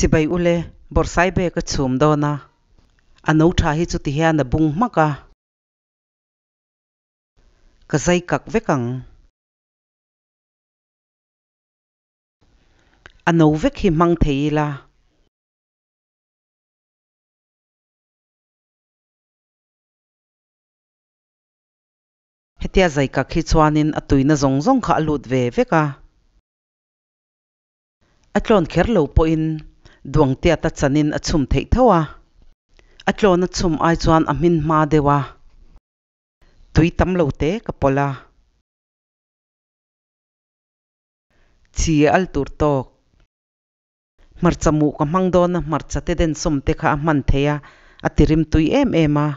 Chibai ule, Bawrhsaibe ka chhum dawn a, a no tha hi chuti hian a bung hmak a, ka zai kak vek ang. A no vek hi hmang thei ila. Hetia zai kak hi chuanin a tuina zawng zawng kha a lut ve vek a. A tlawn kher lo pawhin Duangtiata chanin a chhum theih tho a. A tlawn a chhum ai chuan a hmin hma deuh a. Tui tam lo te ka pawlh a. Chi a al tur tawk. Hmarcha muh ka hmang dawn a, hmarcha te densawm te kha a hman theih a, a ti rim tui em em a.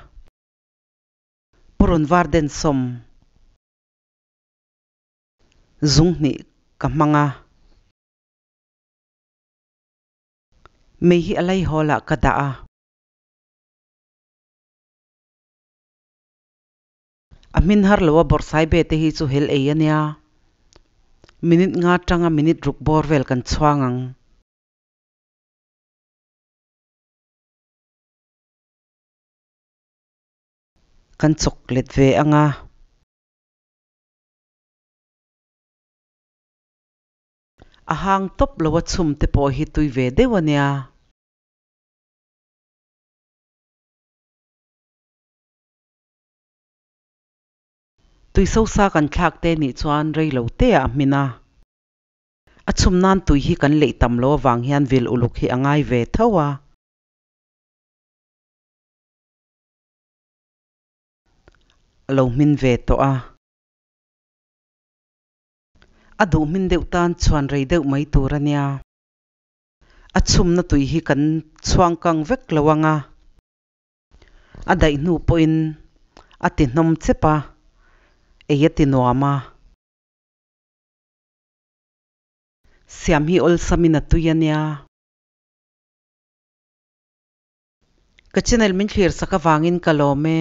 Purun var densawm zung hnih ka hmang a. Mei hi a laihawl ah ka dah a. A hmin har lo a bawrhsaibe te hi chu hel ei a nia. Minute nga tanga minute ruk bawr vel kan chhuang ang. Kan chawk let ve ang a. A hang tawp lo a chhum te pawh hi tui ve deuh a nia. Tui sosa kan thlak te nih chuan rei lo te ah a hmin a. A chhum nan tui hi kan leih tam lo avang hian vil uluk hi a ngai ve tho a. A lo hmin ve tawh a. A duh hmin deuh tan chhuan rei deuh mai tur a nia. A chhumna tui hi kan chhuang kang vek lo ang a. A daih hnu pawhin a ti hnawm chep a, ei a ti nuam a. Siam hi awlsamin a tui a nia. Ka channel min thlir sak avangin ka lawm e.